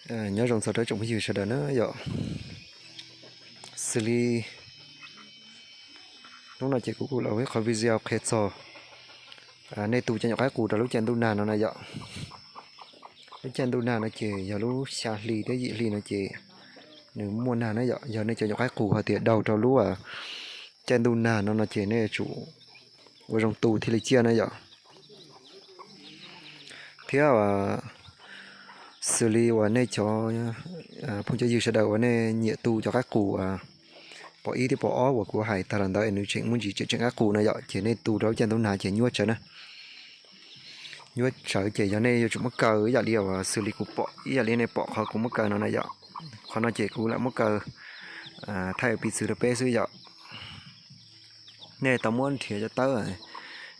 Nyob zoo txog rau tsoom phooj ywg sawv daws na yom. Xws li hnub no ces kuv kuj los ib qhov video qhia txog nej tu cov nyuam qaib qus rau lub caij ntuj nag no na yom. Lub caij ntuj nag no ces yog lub xya hli thiab yim hli no ces nws muaj nag na yom. Yog nej cov nyuam qaib qus hais tias daug rau lub caij ntuj nag no no ces nej yuav tsum ua zoo tu thiaj li ciaj na yom. Thiab xws li uas nej cov phooj cov ywg sawv daws uas nej nyiam tu cov qaib qus pom ib thiab pom ob uas kuv hais tag los ntawd nws tseem muaj ntsis tseem tseem qaib qus na yom, ces nej tu rau lub caij ntuj nag ces nyuaj tsawv na. Nyuaj tsawv ces yog nej yuav tsum muab kaw ib yam li uas xws li kuv pom ib yam li nej pom qhov kuv muab kaw no na yom. Qhov no ces kuv lam muab kaw thaij piv txwv rau peb xwb yom. Nej tau muab nrhiav cov tawb,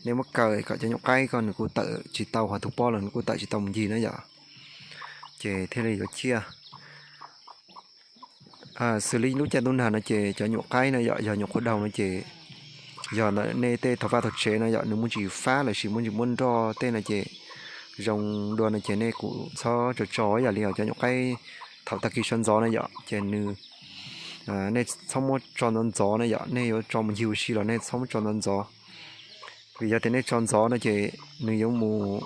nej muab kaw kom cov nyuam qaib ko nws kuj tawm tsis tau, hos tus pob los nws kuj tawm tsis tau mus ncig na yom, ces thiaj li yuav ciaj. Xws li lub caij ntuj nag no ces cov nyuam qaib no yom, yog nyuam qhuav daug no ces yog ntawm nej tej thaum vaj thaum tsev no yom, nws muaj ntsis fab los sis muaj ntsis muaj nroj tej no ces zoo dua no ces nej kuj txhob tso tso ib yam li cov nyuam qaib thaum tag kis sawv ntxov na yom, ces nws nej txhob muab tso ntxov ntxov na yom, nej yuav tso mus ncig ua si los nej txhob muab tso ntxov ntxov. Vim yog tias nej tso ntxov no ces nws yuav mus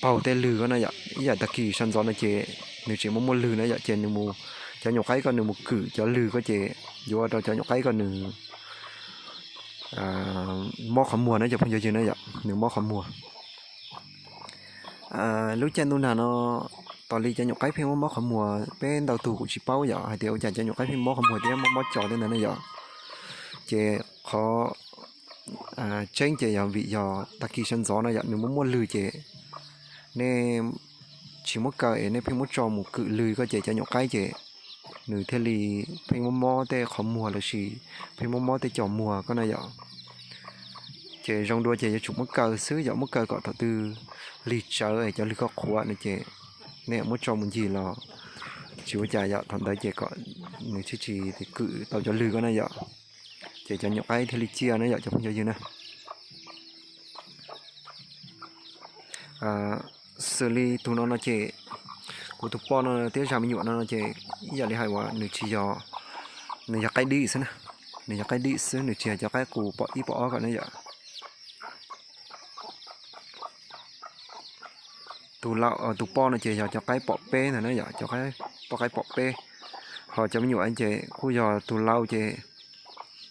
paug tej lwg ko na yom, ib yam tag kis sawv ntxov no ces nws tseem muaj muaj lwg na yom, ces nws mus, cov nyuam qaib ko nws mus kwm cov lwg ko ces yuav ua rau cov nyuam qaib ko nws mob qhov muag na cov phooj cov ywg na yom, nws mob qhov muag. Lub caij ntuj nag no tos li cov nyuam qaib pheej mob mob qhov muag, peb ntau tug kuj tsis paub yom, hais tias ua cas cov nyuam qaib pheej mob qhov muag thiab mob mob co tej ntawd na yom. Ces qhov tseeb ces yog vim yog tag kis sawv ntxov no yom, nws muaj muaj lwg ces nej tsis muab kaw es nej pheej muab tso mus kwm lwg ko ces cov nyuam qaib ces nws thiaj li pheej mob mob tej qhov muag los sis pheej mob mob tej co muag ko na yom. Ces zoo dua ces yuav tsum muab kaw xwb yom, muab kaw kom thaum twg lig tsawv es cov lwg ko qhuav no ces nej muab tso mus ncig los tsis ua cas yom, thaum ntawd ces kom nws thiaj tsis kwm tau cov lwg ko na yom, ces cov nyuam qaib thiaj li ciaj na yom cov phooj cov ywg na. Xws li tus no no ces kuv tus poj no thiab zaj me nyuam no no ces ib yam li hais uas nws tsis yog, nws yog qaib dib xwb na, nws yog qaib dib xwb, nws tsis yog cov qaib qus pom ib pom ob ko na yom. Tus lau, tus poj no ces yog cov qaib pom peb ntag na yom, cov poj qaib pom peb, ho cov me nyuam ces kuj yog tus lau ces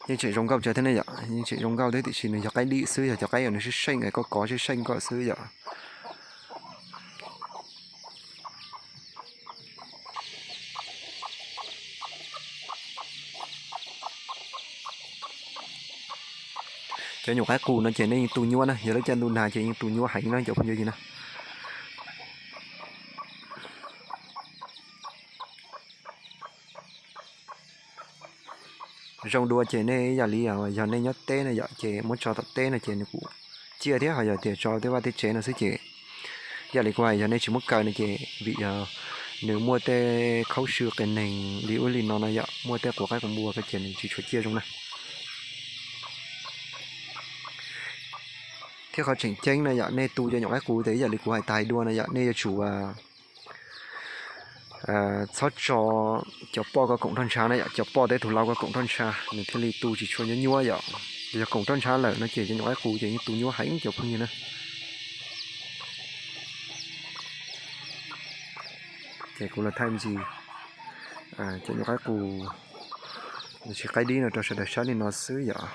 yeej tseem zoo nkauj tsawv thiab ne yom, yeej tseem zoo nkauj thiab tiam sis nws yog qaib dib xwb, yog cov qaib uas nws seej seej, koj kov seej seej koj xwb yom. Cov nyuam qaib qus no ces nej yeej tu nyuaj na, yog lub caij ntuj nag ces yeej tu nyuaj heev na cov phooj ywg na. Zoo dua ces nej ib yam li yog nej nyob teb na yom, ces muab tso tom teb no ces nws kuj ciaj thiab, ho yog tias tso tej vaj tej tsev no xwb ces ib yam li kuv hais, yog nej tsis muab kaw no ces vim yog nws muaj tej khaub swb qias neeg li ub li no no yom, muaj tej quav qaib quav npua ko ces nws tsis tshua ciaj zoo na. Thiab qhov tseem ceeb na yom, nej tu cov nyuam qaib qus ces ib yam li kuv hais tas hais dua na yom, nej yuav tsum txhob tso cov poj ko koom roj ntsha na yom, cov poj thiab tus lau ko koom roj ntsha nws thiaj li tu tsis tshua nyuaj nyuaj yom. Yog koom roj ntsha lawm no ces cov nyuam qaib qus ces yeej tu nyuaj heev cov phooj ywg na. Ces kuv los thaij me ntsis cov nyuam qaib qus, ntsis qaib dib no rau sawv daws saib li no xwb yom.